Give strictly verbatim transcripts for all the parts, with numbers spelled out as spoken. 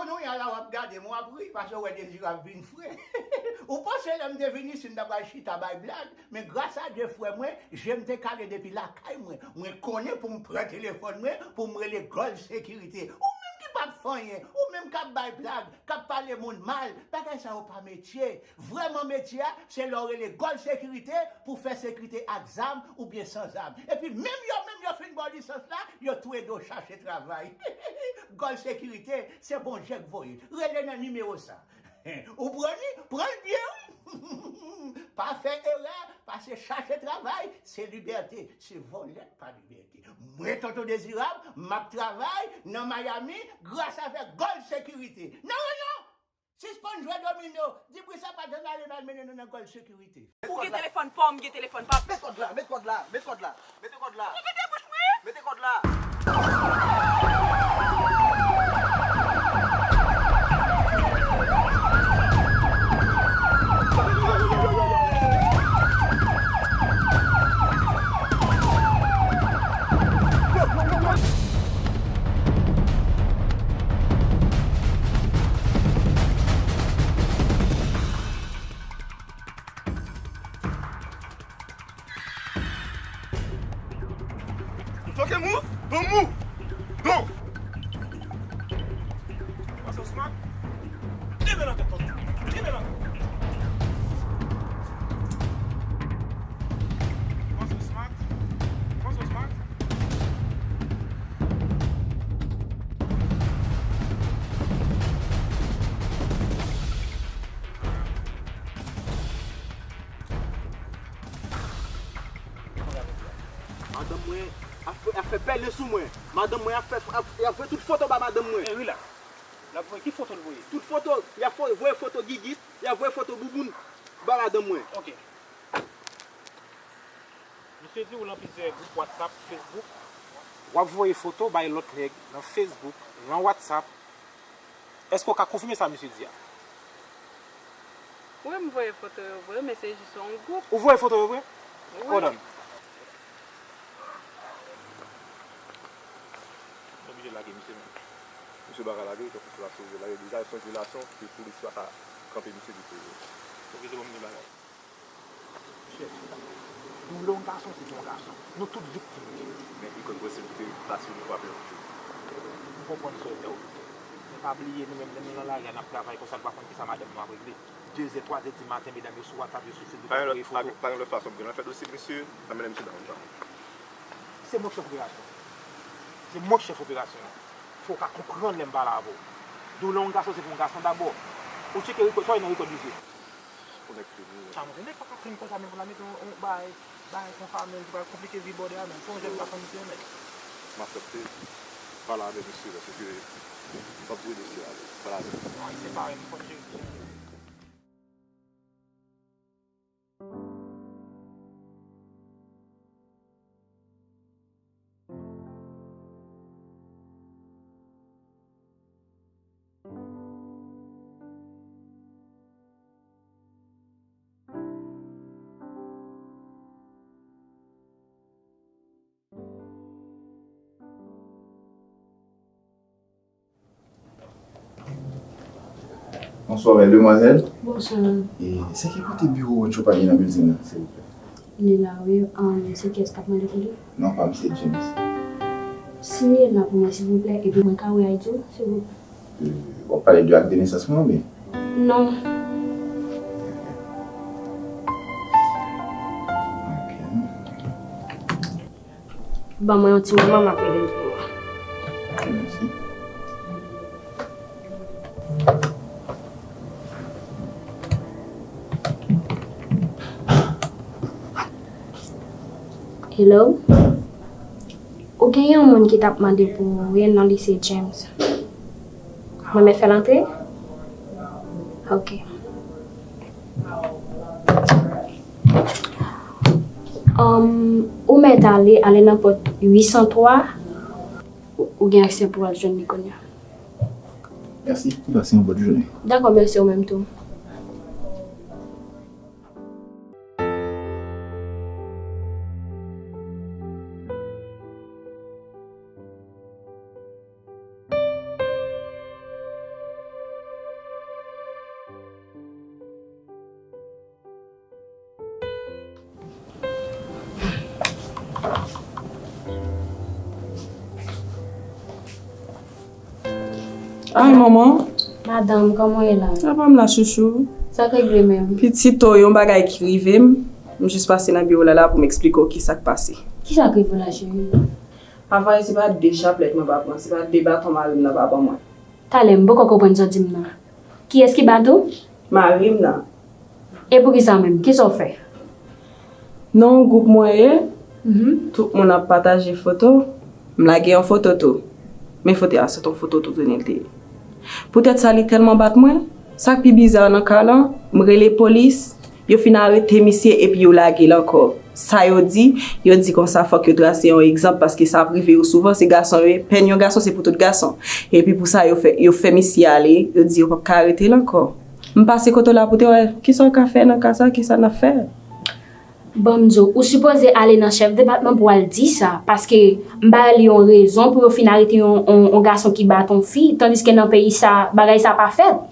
Non, y a la w ap gade m, w ap ri, paske w wè Dezirab vin fre. Ou panse lè m te vin isit, m ta pral chita bay blag, men gras a Dye, frè mwen, je m te kale depi lakay mwen. Mwen konnen pou m pran telefòn mwen, pou m rele Gold Security. Ou menm ki p ap fè anyen, ou menm k ap bay blag, k ap pale moun mal, bagay sa yo pa metye. Vrèman, metye a, se lè w rele Gold Security pou fè sekirite ak zam oubyen san zam. Epi menm yo menm yo fin ba w lisans la, yo tou ede w chache travay. Gold Security, se Bondye k voye l. Rele nan nimewo sa. Ou pran li, pran l byen, wi. Pa fè erè, paske chache travay, se libète, se vòlè k pa libète. Mwen, Tonton Dezirab, m ap travay nan Miami gras avèk Gold Security. Non, non, non! Sispann jwe domino. Di Brisa pa t ann ale, l al mennen nou nan Gold Security. Ou gen telefòn pa w, m gen telefòn pa m. Met kòd la, met kòd la, met kòd la, mete kòd la. Ou mete bouch mwen? Mete kòd la. You fucking move? Don't move! Don't! What's so smart? Kenbe nan tèt tonton. Kenbe nan tèt. What's so smart? What's so smart? Madanm mwen ap fè, ap fè pèlen sou mwen. Madanm mwen ap fè, ap, ap voye tout foto ba madanm mwen. Ey, rilaks. L ap voye ki foto l voye? Tout foto, y ap voye, voye foto gigit, y ap voye foto bouboun ba madanm mwen. Ok. Misye di ou lan plizyè gwoup WhatsApp, Facebook. W ap voye foto bay lòt nèg lan Facebook, lan WhatsApp. Èske w ka konfime sa misye di a? Wi, m voye foto yo vre, men se jis yon gwoup. Ou voye foto yo vre? Wi. Hold on. Oblije lage misye menm. Misye pa ka lage, tankou se pa sou lage. Deja, se yon relasyon ke polis pa ka kanpe misye pou touye. Oblije ban m de bagay. Chèf, doulè yon gason se pou yon gason. Nou tout viktim li ye. Men li konn posiblite pase yon fwa plen fou. M konprann sa w di a, wi. Men pa bliye, nou menm, lè nou nan lari a, n ap travay konsa, nou pa konn kisa madanm nou ap regle. De zè, twa zè di maten, medam yo sou WhatsApp, yo sou Facebook, y ap voye foto. Pa gen lòt fason pou gen lè fè dosye misye, nan mennen misye nan yon jan. Se mwen k chèf operasyon. Se mwen k chèf operasyon an. Fò w ka konprann lè m pale avè w. Doulè yon gason se pou yon gason dabò. Ou tcheke rekòd, sa w wè nan rekòd misye. Konèkte nou. Sa mwen, nèg pa ka plenn konsa, men pou l al mete yon, yon bay, bay konsa, men ki pral konplike vi bòdè a, men. Se yon jèn gason misye, men. M aksepte. Pale avè misye, paske m ap voye dosye a. Pale avè l. Non, se pa yon konn jere. Bonswa, demwazèl. Bonswa. E se ki kote biwo Joe pa gen nan bilding nan, silvouplè? Li la, wi. Um, se kiyès k ap mande pou li? Non, pa m, se James. Siyen l la pou mwen, silvouplè, epi mwen ka wè I D ou, silvouplè? E, w ap pale de ak de nesans mwen, oubyen? Non. Ok. Ban mwen yon ti moman, m ap rele l pou ou. Ok, mèsi. Hello? Ou gen yon moun ki t ap mande pou ou, wi, non li se James. Mwen mèt fè l antre? Ok. Um, ou mèt ale, ale nan pòt uit san twa, ou, ou gen aksè pou w al jwenn li kounye a. Mèsi, pase yon bòn jounen. Dakò, mèsi, ou menm tou. Ay, manman. Madanm, kòman w ye la? Apa m la, chouchou? Sa k regle menm? Pitit, o, yon bagay ki rive m. M jis pase nan biwo la la pou m eksplike w ki sa k pase. Ki sa k rive w la, cheri? Avan, se pa de chaplèt mwen pa pran, se pa de baton mari m nan pa ban mwen. Talè, m poko konprann sa w di m nan. Kiyès ki bat ou? Mari m nan. E poukisa menm? Kisa w fè? Nan yon gwoup mwen ye, tout moun ap pataje foto. M lage yon foto tou. Men foto a, se t yon foto toutouni l te ye. Poutèt sa, li tèlman bat mwen. Sa k pi biza nan ka lan, m rele polis, yo fin arete misye epi yo lage l ankò. Sa yo di, yo di konsa fòk yo trase yon egzanp paske sa ap rive yo souvan, se gason yo ye. Pèn yon gason se pou tout gason. Epi pou sa yo fè, yo fè misye ale, yo di yo p ap ka arete l ankò. M pase kote w la pou te wè kisa w ka fè nan ka sa, kisa n ap fè. Ban m di w, ou sipoze ale nan chèf depatman pou w al di sa, paske m ba li yon rezon pou yo fin arete yon, yon, yon gason ki bat yon fi, tandiske nan peyi sa, bagay sa pa fèt.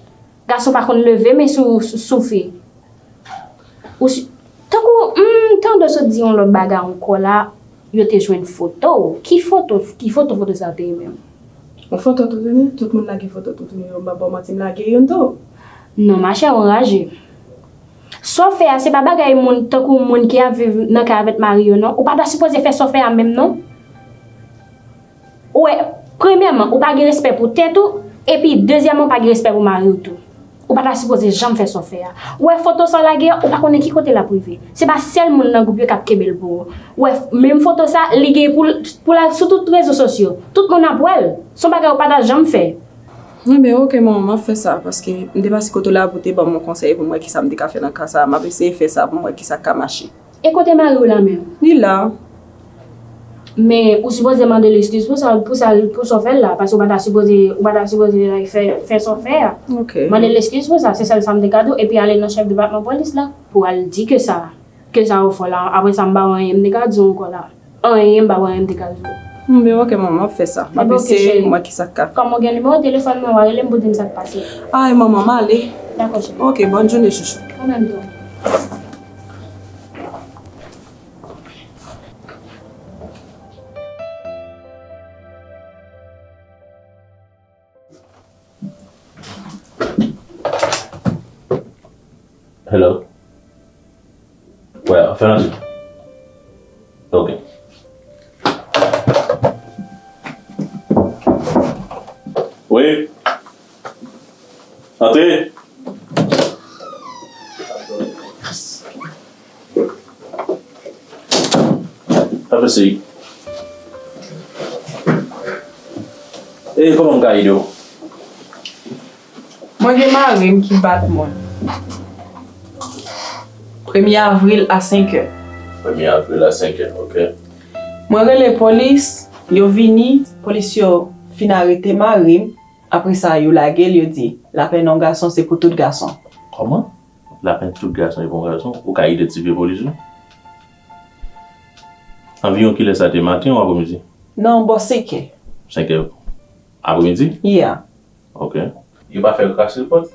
Gason pa konn leve men sou, sou, sou fi. Ou si, tankou, m tande w sot di yon lòt bagay ankò la, yo te jwenn foto w. Ki foto, ki foto, foto sa te ye menm? Yon foto toutouni, tout moun lage foto toutouni yo, m pa ba w manti, m lage youn tou. Non, machè, w anraje. Sa w fè a, se pa bagay moun tankou moun ki ap viv nan kay avèk mari yo, non. Ou pa ta sipoze fè sa w fè a menm, non. Ou wè, premyèman, ou pa gen respè pou tèt ou, epi dezyèmman, ou pa gen respè pou mari w tou. Ou pa ta sipoze janm fè sa w fè a. Ou wè foto sa w lage a, ou pa konnen ki kote l ap rive. Se pa sèl moun nan gwoup yo k ap kenbe l pou ou. Ou wè, menm foto sa, li gen pou l, pou l al sou tout rezo sosyo. Tout moun ap wè l. Se yon bagay ou pa ta janm fè. Enben, oke, manman, m ap fè sa, paske m te pase kote w la pou te ban m yon konsèy pou m wè kisa m te ka fè nan ka sa a. M ap eseye fè sa pou m wè kisa k ka mache. E kote mari w la menm? Li la. Men, ou sipoze mande l eskiz pou sa, pou sa, pou sa w fè l la, paske ou pa ta sipoze, ou pa ta sipoze, like, fè, fè sa w fè a. Oke. Mande l eskiz pou sa, se sèl sa m te ka di w, epi ale nan chèf depatman polis la, pou al di ke sa, ke sa ou fè la. Apre sa, m pa wè anyen m te ka di w ankò la. Anyen, m pa wè anyen m te ka di w. Enben, oke, manman, m ap fè sa. M ap eseye, m wè kisa k ka fèt. Kòm ou gen nimewo telefòn mwen, w a rele m pou di m sa k pase. Ay, manman, m ale. Dakò, cheri. Oke, bòn jounen, chouchou. Ou menm tou. Hello? Wè, fè nan. Ok. Wi. Antre. Sa fè seri. E kòman m ka ede w? Mwen gen mari m ki bat mwen. Premye avril a senk è. Premye avril a senk è, ok. Mwen rele polis, yo vini, polis yo fin arete mari m. Apre sa, yo lage l, yo di, lapenn yon gason se pou tout gason. Kòman? Lapenn tout gason e pou yon gason, ou ka idantifye pou li tou? Anviwon kilè sa te, maten ou apremidi? Non, bò senk è. Senk è apremidi? Yeah. Ok. Yo pa fè yo krache l pòt?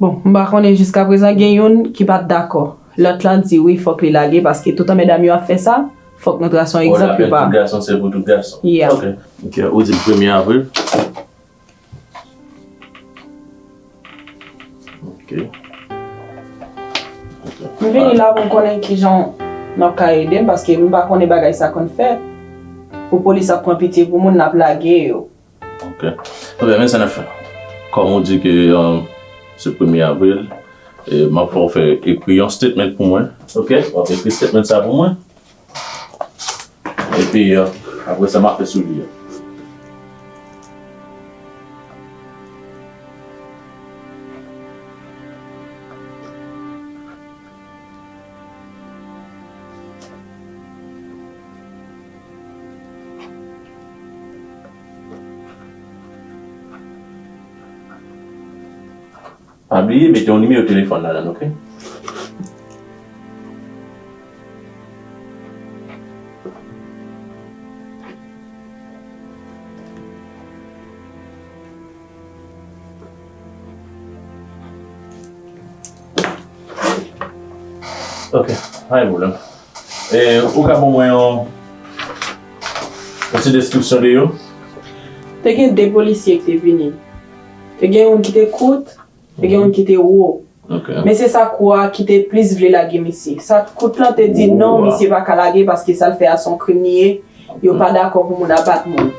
Bon, m pa konnen jiskaprezan gen youn ki pa t dakò. Lòt lan di wi, fòk li lage paske tout anmèdam yo ap fè sa, fòk nou trase yon egzanp yo pa. Lapenn tout gason se pou tout gason. Yeah. Ok. Ok, ou di l premye avril. Ok. Ok. M vini la pou m konnen kijan n ap ka ede m, paske m pa konnen bagay sa konn fèt. Pou polis ap pran pitye pou moun, n ap lage yo. Ok. Ebyen, men sa n ap fè. Kòm ou di ke, um, se premye avril, e, m ap fè w fè ekri yon statement pou mwen. Ok? W ap ekri statement sa pou mwen. Epi, euh, apre sa, m ap fè sou li a. Pa bliye mete yon nimewo telefòn ladan, ok? Ok, pa gen pwoblèm. E, ou ka ban mwen yon, yon ti deskripsyon de yo? Te gen de polisye ki te vini. Te gen youn ki te kout, te gen youn ki te wo. Men se sa kou a ki te plis vle lage misye. Sa kout lan te di non, misye pa ka lage paske sa l fè a se yon krim li ye. Yo pa dakò pou moun ap bat moun.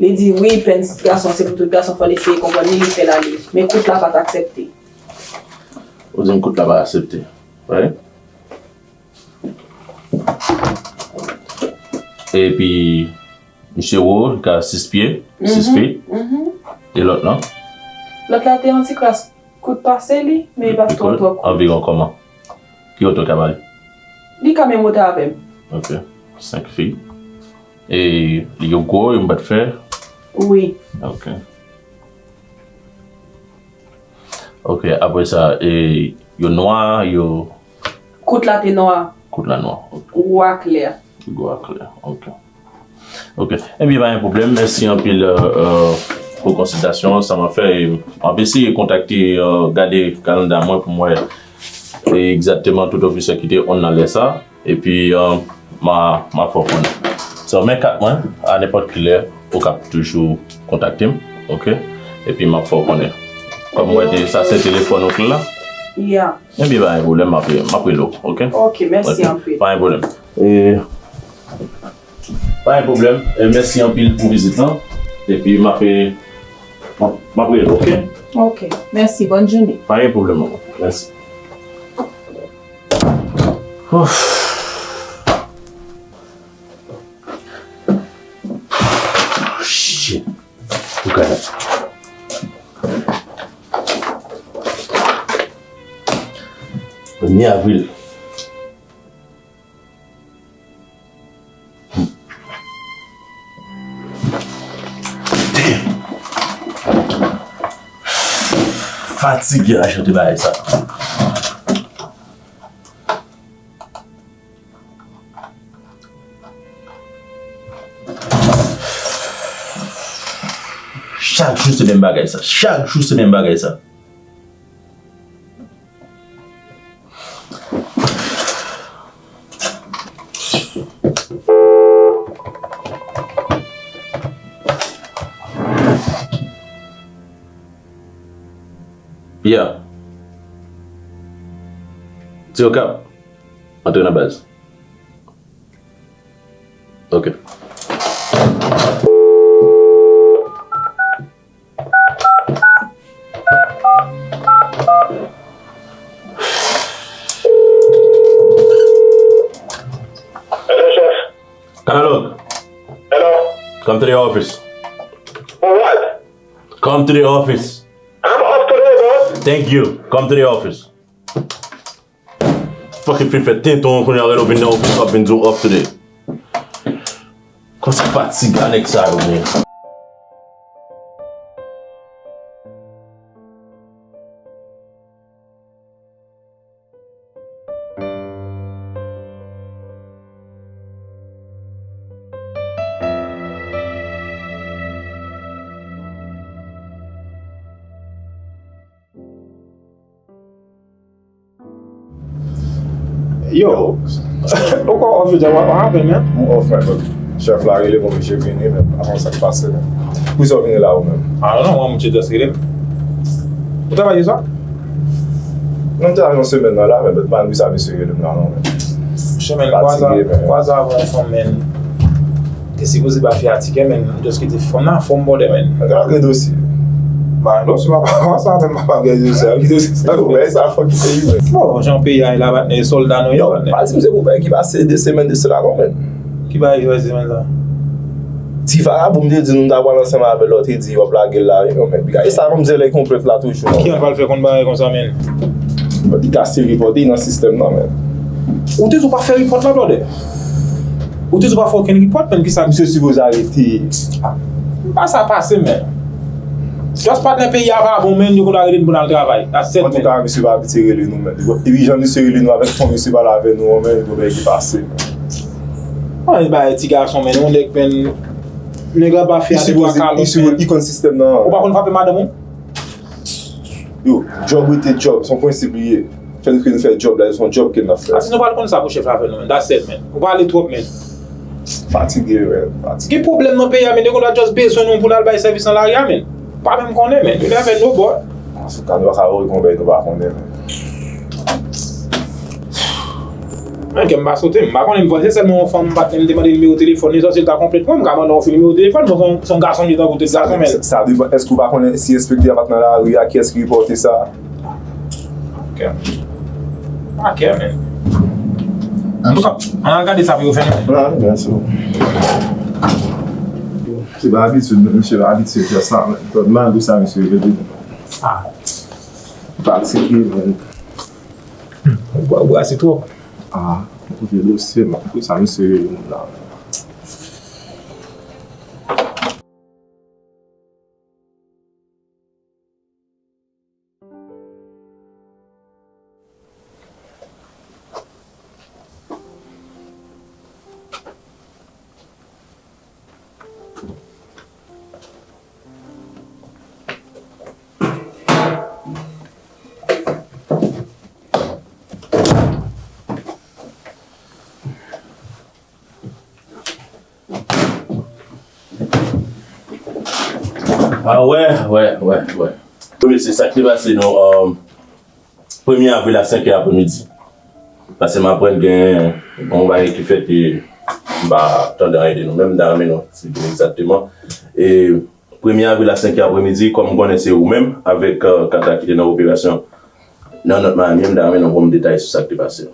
Li di wi, pèn gason se pou tout gason, fò l eseye konprann li, li fè l ale. Men kout la pa t aksepte. Ou di m kout la pa aksepte. Right? Epi, misye wo, li ka sis pye, sis feet. E lòt lan? Lòt la te yon ti kras kout pase li, men li pa t twò twò kout. Anviwon kòman? Ki wotè w ka ba li? Li ka menm wotè avè m. Ok. Senk feet. E yo gwo, yo bat fè? Wi. Ok. Ok, apre sa, e, yo nwa, yo... Kout la te nwa. Kout la nwa, ok. Gwo a klè. Gwo a klè, ok. Ok, ebyen, pa gen pwoblèm. Mèsi anpil, euh, euh, pou konsiltasyon an, sa m ap fè. E m ap eseye kontakte, euh, gade kalanda mwen pou m wè, e, egzakteman tout ofisè ki te on nan lè sa. Epi, euh, m a, m a fè w konnen. So, men kat mwen, a nenpòt ki lè, ou kab toujou kontakte m, ok? Epi m ap fè w konnen. Kòm mwen te, sa se telefòn ou ki la? Yeah. Ebyen, pa gen pwoblèm, m ap, m ap rele w, ok? Ok, mèsi anpil. Pa gen pwoblèm. E, pa gen pwoblèm. E, mèsi anpil pou vizit lan. Epi m ap, m ap, m ap rele w, ok? Ok, mèsi. Bòn jounen. Pa gen pwoblèm, manman. Mèsi. Ouf. Shit. Ou ka. Premye avril. Fatige a chante bagay sa. Chak jou se menm bagay sa. Chak jou se menm bagay sa. Yeah. Ti Okap, antre nan baz. Ok. Hello, chef. Katalog. Hello. Come to the office. For what? Come to the office. I'm off today, boss. Thank you. Come to the office. Fucking fin fè tenton, kounye a lè w vin nan ofis, w ap vin di w off today. Kòman sa fatige a nèg sa yo, men. Yo, ou kwè off jodi a, what happened, man? M off, man, but chèf la rele m oblije vini, man. Pa konn sa k pase, man. Poukisa w vini la, ou menm? I don't know, mwen, mwen just rele m. Ou travay jodi a? Non, m te la yon semèn nan la, man, but pa bliye sa, misye rele m la, non, man. Fatige, man. Kwaze avè yon fanm, man. Te sipoze ba fi a tikè, men m just kite fanm nan, fanm bòdè, men. Gade dosye. Ba, dosye pa pa sa, men pa pa gade dosye. Ki dosye sa? Yo, men sa fò kite yo, men. Bon, jan peyi a ye la, patnè, sòlda nou ye, patnè. Yo, pa di m se pou bagay ki pase de semèn de sela, non, men. Ki bagay ki pase semèn sa? Ti vagabon m te di nou m ta pral ansanm avè l, lè w te di w ap lage l la, wi, non, men. Gade sa, manmzèl e konplèt la toujou, non. Ki an pral fè konn bagay konsa, men? Li ka still reporte nan sistèm nan, men. Ou te di w pa fè report la, brother? Ou te di w pa fè okenn report, men kisa misye sipoze arete? Ah, pa sa pase, men. Just patnè peyi a pa bon, men, yo konn arete n pou n al travay. That's it, men. Antouka, misye pa abitye rele nou, men. Epi jan misye rele nou avèk ton misye pale avè nou an, men, gon bagay ki pase, men. Ann bay ti gason, men, yon nèg, men, nèg la ba fi a de twa kalòt, men. Li konn sistèm nan. Ou pa konn frape madanm ou? Yo, djòb rete djòb, se yon prensip li ye. Fè nou ke nou fè djòb la, se yon djòb ke n ap fè. A, si nou pral konn sa pou chèf la fè nou, men. That's it, men. Ou pale twòp, men. Fatige, men, fatige. Gen pwoblèm nan peyi a, men, nèg yo just bezwen nou pou n al bay sèvis nan lari a, men. Pa menm konnen, men. Yo lè avè nou, bò. An tou ka, nou pa ka rekonbèy nou pa konnen, men. Men, kè m pa sote, m pa konnen, m panse sèlman yon fanm m pa t menm te mande nimewo telefòn li, sa se l ta konplèt mwen, m ka mande yon fi nimewo telefòn, men se yon, se yon gason li tankou tout gason, men. Sa, sa depann, èske w pa konnen si enspektè a pa t nan lari a, kiyès ki ripòte sa? Ok. Ok, men. Antouka, ann al gade sa pou yo fè nou. Ah, byen si. Se pa abitid, men misye pa abitye fè sa, men. Malgre sa, misye rele. Ah. Fatige, men. Hmm, ou bwa, ou bwase twòp. Ah, kote dosye, men. Pou sa, misye rele moun la. Ah, wè, wè, wè, wè. Wi, se sa k te pase, non. Um, premye avril a senk è apremidi. Paske m aprann gen yon bagay ki fèt e m pa tande anyen de nou menm, m ta renmen nou di m egzakteman. E premye avril a senk è apremidi, kòm m konnen se ou menm, avèk, euh, Kata ki te nan operasyon nan Nòt Miami, m ta renmen nou ban m detay sou sa k te pase.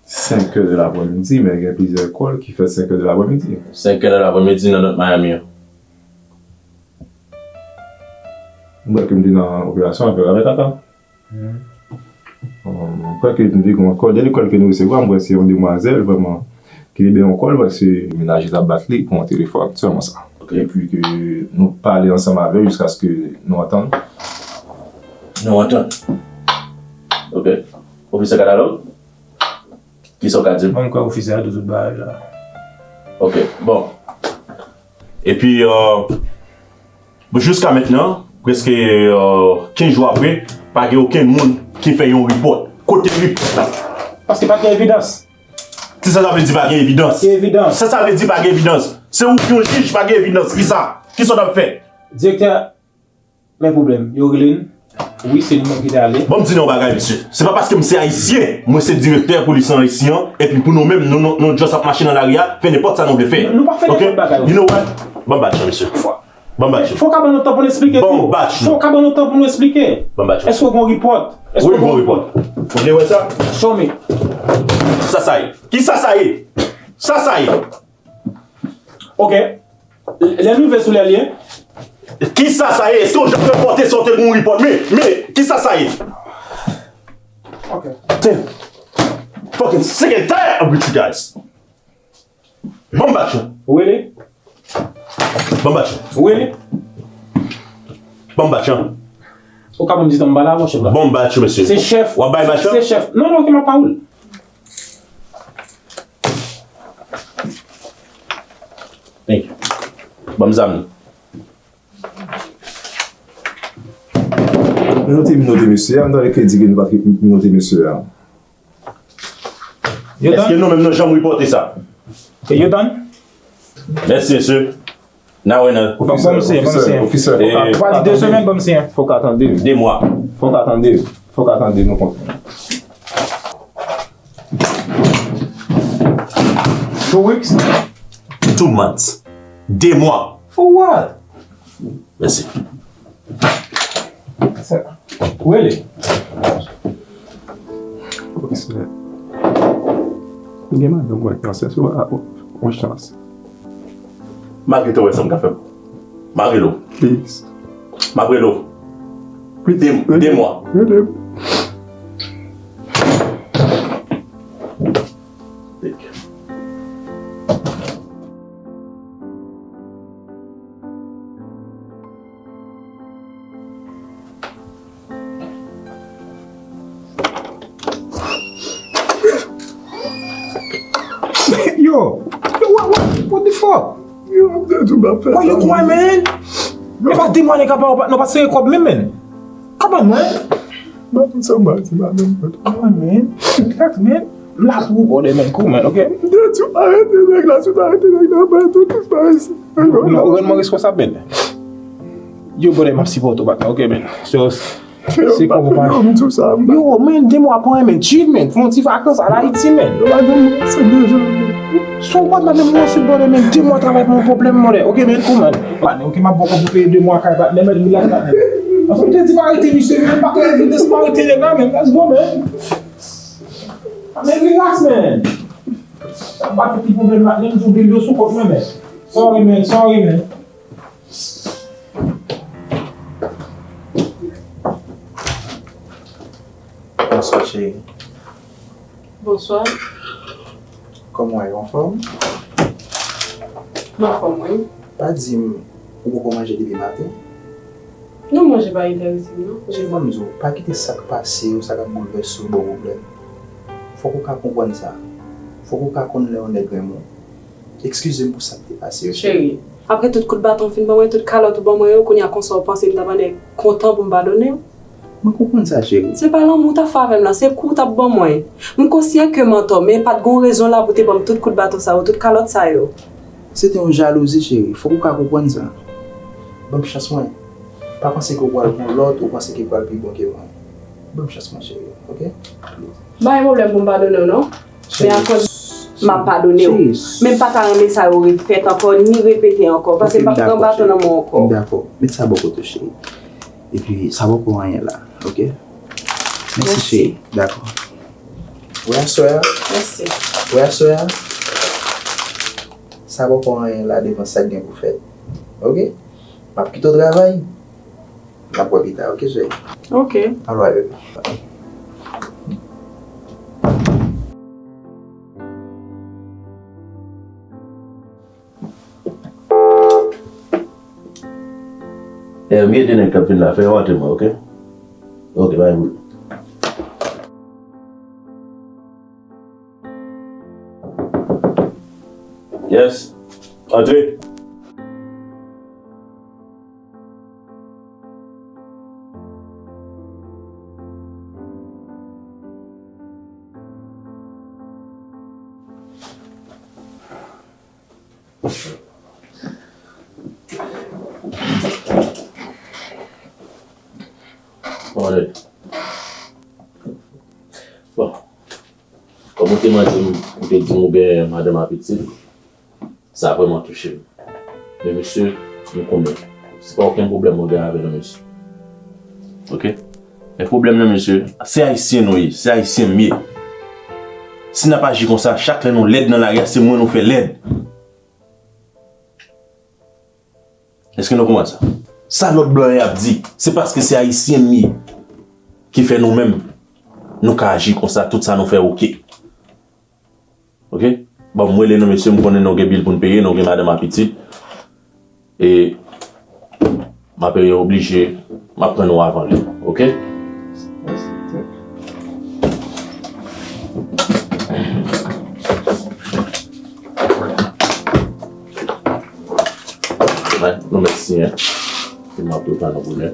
Senk è de lapremidi, men gen plizyè kòl ki fèt senk è de lapremidi. Senk è de lapremidi nan Nòt Miami an. M kwè ke m te nan operasyon avè, avè Kata. Hmm. Mwen kwè ke nou te gen yon kòl, dènye kòl ke nou resevwa, mwen kwè se yon demwazèl vrèman ki te bay yon kòl, paske mennaj li t ap bat li pou yon telefòn, sèlman sa. Ok. Epi ke nou pale ansanm avè l jiskaske nou antann. Nou antann. Ok. Ofisè Katalòg? Kisa w ka di m? Mwen kwè ofisè a di tout bagay la. Ok, bon. Epi, euh, bon, jiska mentnan, prèske, euh, kenz jou apre, pa gen okenn moun ki fè yon report. Kote report la? Paske pa gen evidans. Kisa sa vle di pa gen evidans? Ki evidans? Sa sa vle di pa gen evidans? Se ou ki yon jij, pa gen evidans. Kisa? Kisa w t ap fè? Direktè, men pwoblèm. Yo rele n. Wi, se nou menm ki te ale. Bon, m di nou yon bagay, mesye. Se pa paske m se ayisyen, mwen se direktè polis an Ayiti an, epi pou nou menm, nou, nou, nou just ap mache nan lari a, fè nenpòt sa nou vle fè. Nou pa fè nenpòt bagay. Ok? You know what? Ban m bat chan, mesye. Ban m bat chan. Fò w ka ban nou tan pou n esplike tou. Ban m bat chan. Fò w ka ban nou tan pou nou esplike. Ban m bat chan. Èske w gen yon report? Èske w gen yon report? Ou vle wè sa? Show me. Sa sa ye? Kisa sa ye? Sa sa ye? Ok. Lè n rive sou lè l ye. Kisa sa ye? Èske w janm repote sa w te gen yon report? Men, men, kisa sa ye? Ok. Damn. Fucking sick and tired of you guys. Ban m bat chan. Ou rele? Ban m bat chan. Ou rele? Ban m bat chan. Ou ka ban m di tan m pale avè w, chèf la. Ban m bat chan, mesye. Se chèf. W ap bay bat chan? Se chèf. Non, non, ok, m ap pa ou l. Thank you. Ban m zam nan. Men nou te minote mesye a, m tande ke di ke nou pa t minote mesye a. Èske nou menm nou janm repote sa? Yo tann? Mèsi, mesye. N a wè nan. Bon, bon, mesye, bon, mesye. Ofisè, ofisè, fò ka, ou pa di de semèn, bon, mesye. Fò ka tande. De mwa. Fò ka tande. Fò ka tande nou konn. Two weeks? Two months. De mwa. For what? Mèsi. Sa, ou rele? Ofisè. Gen madanm mwen ki ansent, se yon chans. Malgre tou wè sa m ka fè. M a rele w. Please. M ap rele w. Please. De, de mwa. Rele m. Yo, yo, what, what, what the fuck? Yo, I'm dead, you not. Why you cry, man? E pa de mwa nèg ap ba w pa, non, pa sere kòb menm, man. Come on, man. Ba m sa, ba m sa, ba m sa. Come on, man. Relax, man. M la pou ou, brother, man, cool, man, ok? Yo, ti arete nèg la, ti arete nèg la, ba tout, tout bagay sa. Non, rann mwen responsab, man. Yo, brother, m ap sipòte w, patnè, ok, man? So, se kòm ou pa. Yo, m di w sa, m pa. Yo, man, de mwa pa anyen, man, chill, man. Fè yon ti vakans, al Ayiti, man. Yo, pa gen mwen, se deja, man. So, what, man, menm mwen, se brother, man, de mwa travay pou yon pwoblèm, brother. Ok, man, cool, man. Patnè, ok, m ap ba w kòb pou peye de mwa kay, patnè, man, relax, patnè. Paske m te di m arete misye, man, m pa ka evidans m arete nèg la, man. Let's go, man. Man, relax, man. Sa pa tout ki pwoblèm la, menm tou bil yo sou kont mwen, man. Sorry, man, sorry, man. Bonswa, cheri. Bonswa. Kòman w ye, w anfòm? M anfòm, wi. Pa di m ou poko manje depi maten? Non, manje pa enterese m, non. Cheri, ban m di w, pa kite sa k pase yo, sa k ap boulvèse w, ba w pwoblèm. Fòk ou ka konprann sa. Fòk ou ka konn lè yon nèg renmen w. Eskize m pou sa k te pase yo, cheri. Cheri, apre tout kout baton w fin ban mwen, tout kalòt ou ban mwen yo, kounye a konsa w panse m ta pa nèg kontan pou m padone w? Mwen konprann sa, cheri. Se pa lanmou w t ap fè avè m lan, se kou w t ap ban mwen. M konsyan ke m antò, men pa t gon rezon la pou w te ban m tout kout baton sa yo, tout kalòt sa yo. Se te yon jalouzi, cheri. Fòk ou ka konprann sa. Ban m chans mwen. Pa panse ke w pral gen yon lòt, ou panse ke l pral pi bon ke mwen. Ban m chans mwen, cheri, ok? Please. M pa gen pwoblèm pou m padone w, non. Men akoz m ap padone w. Men m pa ta renmen sa yo refèt ankò, ni repete ankò, paske m p ap pran baton nan men w ankò. Ok, m dakò, cheri. M dakò. Met sa bò kote w, cheri. Epi, sa poko anyen la, ok? Mèsi, cheri. Dakò. Wè aswè a? Mèsi. Wè aswè a? Sa poko anyen la devan sa k gen pou fèt. Ok? M ap kite w travay. N ap wè pita, ok, cheri? Ok. Alright, baby. Eh, m gen de nèg k ap vin la, fè yo antre mwen, ok? Ok, bay boul. Yes. Antre. Bon, kòm ou te mande m, ou te di m ou gen madanm ak pitit, sa vrèman touche m. Men mesye, nou konnen, se pa okenn pwoblèm mwen gen avè nou, mesye. Ok? Men pwoblèm nan, mesye, se ayisyen nou ye, se ayisyen m ye. Si n ap aji konsa, chak lè nou lèd nan lari a, se mwen nou fè lèd. Èske nou konprann sa? Sa lòt blan yo ap di, se paske se ayisyen m ye ki fè nou menm, nou ka aji konsa, tout sa nou fè oke. Oke? Bon, m rele nou, mesye, m konnen nou gen bil pou n peye, nou gen madanm ak pitit. E m ap oblije, m ap pran nou avan lè, oke? Mwen, nou mèt siyen. E m ap prepare nou bonè.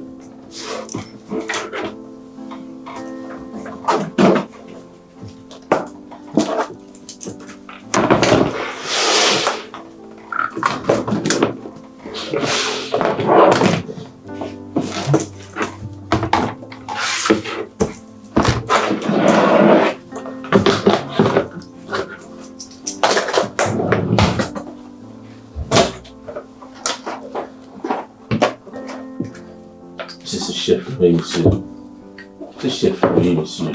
Misye se chèf nou ye, mesye. Se chèf nou ye, mesye.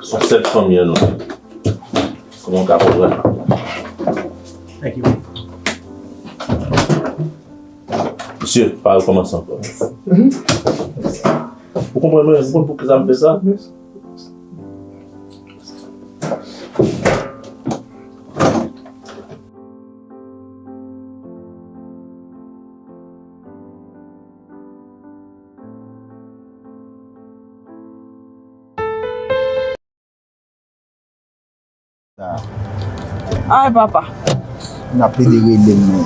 Se yon sèl fanmi an nou ye. Kòman w ka konprann? Thank you. Mesye, pa rekòmanse ankò. Ou konprann mwen, ou konn poukisa m fè sa? Ay, papa. N ap plede rele m, men.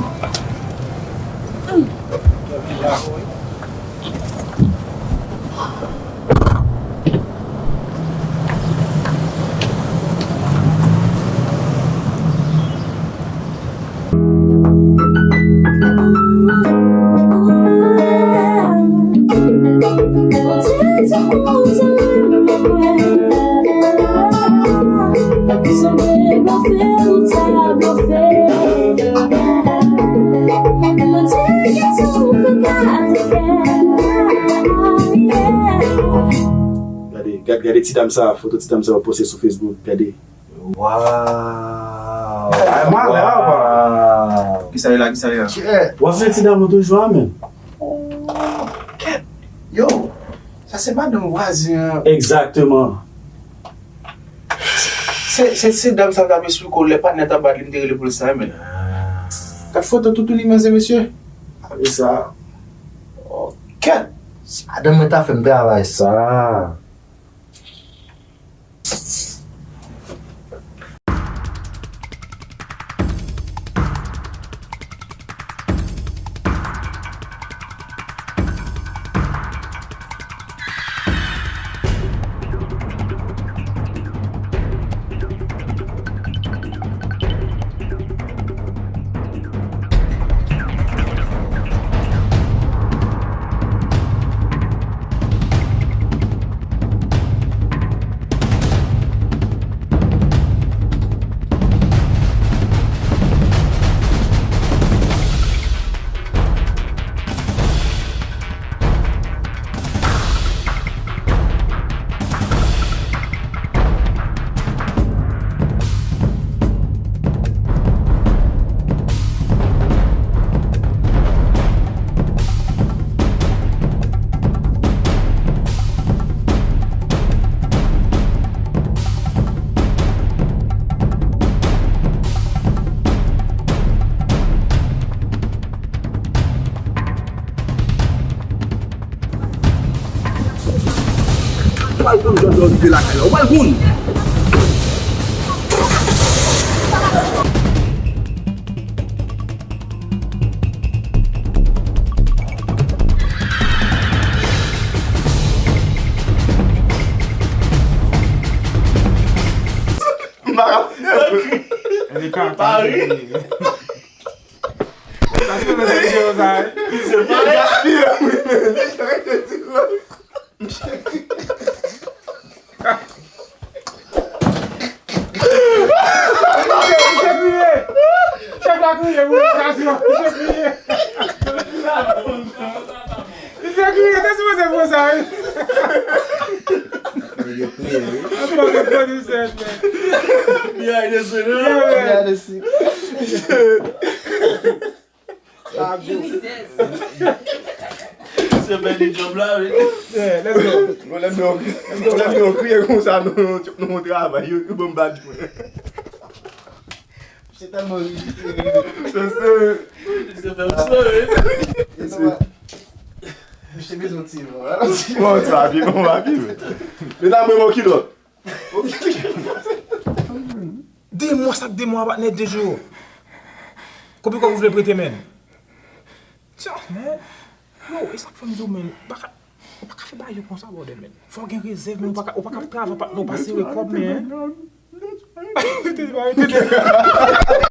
Gade, gad, gade ti dam sa, foto ti dam sa yo poste sou Facebook, gade. Waw! Ay, malè, apa. Waw! Kisa li la, kisa li la? Chè, w ap fè ti dam ou toujou a, men. Oh, kèt! Yo, sa se madanm vwazen an. Egzakteman. Se, se, se dam sa m t ap esplike w lè patnè t ap bat li, m te rele pou l sa, men. Gad foto toutou li, manzè, mesye. Gade sa. Oh, kèt! Se madanm mwen ta fè m travay sa. Ou pral konn jan w rive lakay la. Ou pral konn. M pa ka. Li ka pa ri. Paske nan videyo sa, wi. Se pa gaspiye, wi, men. Misye kriye. Chèf la kriye, wi, misye kriye. Misye kriye, te sipoze fè sa, wi. Nèg yo kriye, wi. An fòm de pwodisè, men. Behind the scene, hein? Yeah, man. Behind the scene. Se bèl job la, wi. Yeah, let's go. Bon, lè m yo, lè m yo kriye konsa, nou, nou, nou travay, yo, yo ban m badj mwen. Se tèlman ridikil. Se, se. Se fè m sore. Se. Misye bezwen ti non. Bon, ti papye, bon papye. Men ta mwen, bon, kilòt. De mwa, sa k de mwa, patnè, de jou. Konbyen kòb ou vle prete, men? Tya, men. Yo, e sa k fè m di w, men, ou pa ka, ou pa ka fè bagay yo konsa, brother, men. Fò w gen rezèv, men, ou pa ka, ou pa ka ap travay, patnè, w pa sere kòb, men. Rete, rete, rete.